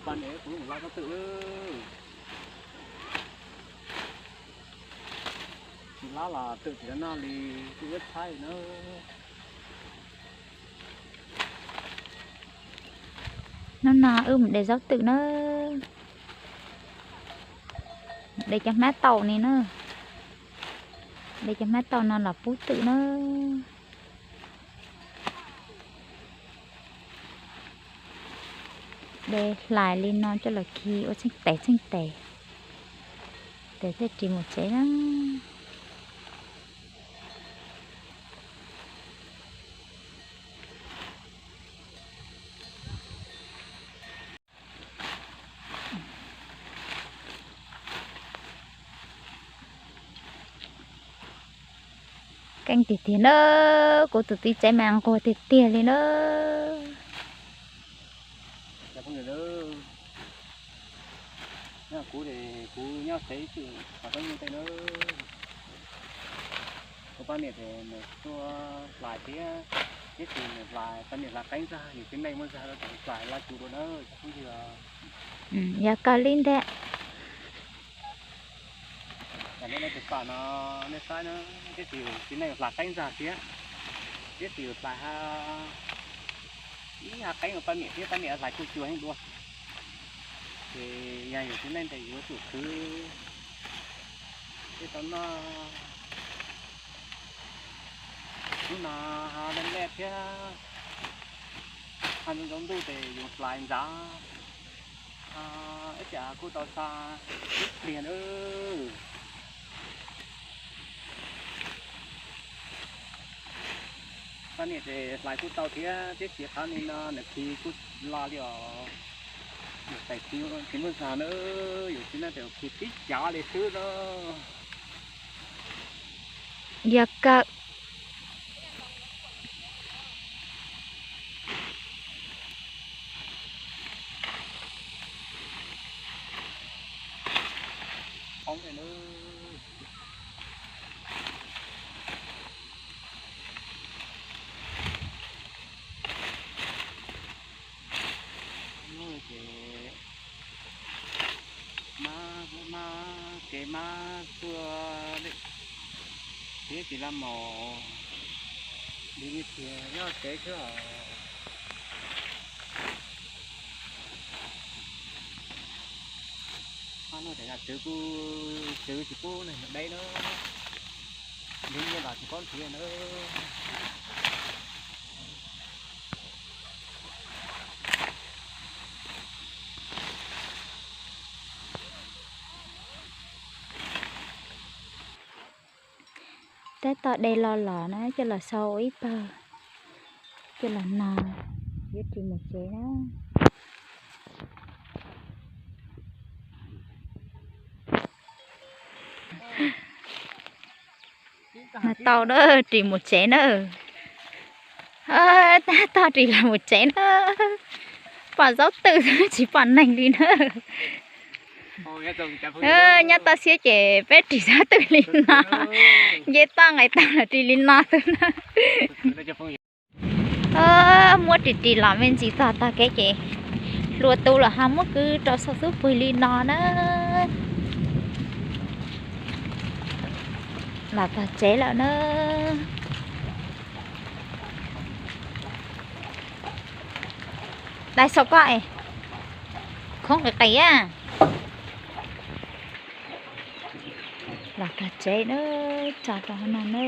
Kuv lub mus lab txhob twm, tsis lab los twm tsis tau noj li, twb ua txhaib na. Hnub no wb mus de zaub twm na. De cov hmab tau ni na. De cov hmab tau no los pub twm na. De hlais li no coj los khi ua txheej tes txheej tes, tes thiaj ris mus tsev na. Keej tiag tiag na, kuv tus txiv tsev mas nquag tiag tiag li na. Kuv, kuv nyob tsev ib txwm qhov tau nyob tej na. Kuv poj niam ces nws tuaj hlais thiab, tiam sis nws hlais, poj niam hlais qeeb zag, yus txiv neej muab zag rau hlais laj tsu dua na cov phooj ywg. Yog kawg li ntag. Yog nej leej twg pom no nej saib na, tiam sis yus txiv neej hlais qeeb zag thiab, tiam sis yus hlais ib ha qeeb rau poj niam thiab poj niam hlais kuj cua heev dua. Ces yog yus txiv neej ces yuav tsum khwv thiaj tau noj. Hnub no ho laj laj thiab, ho ntxoov ntxoov ntuj ces yus hlais ntxav, ib tsam kuj tau xa ib pliag na. Poj niam ces hlais kuj tau thiab, tiam sis qhov li no nws khi kuj loj li os. Yus tais tsis muaj zog na, yus txiv neej ces khi tib cav li xwb na. Yog kawg. Ces mab, mab, kev mab tuaj thiab tsis laj mus, li tias nyob tsev xwb os. Ob no ces yog tswv kuj tswv tsis pub neeg deb na, li nyiaj los tsis paub nrhiav na. Tab tom de lo los na coj los sau ua ib pawg, coj los no, yuav ris mus tsev na. No tau na, ris mus tsev na. Tab tom ris los mus tsev na. Pom zaub twm xwb tsis pom neeg li na. Nyob toj siab ces peb ris zaub twm li no, nce toj nqes tau los ris li no xwb na. Muab ris ris los me ntsis txog tog kev ces hlua tu los ho muab kwv rau saum xub pwg li no na. Los txog tsev lawm na. Dai saum koj es, khoob qis qis a. Los txog tsev na, tso rau hauv no na.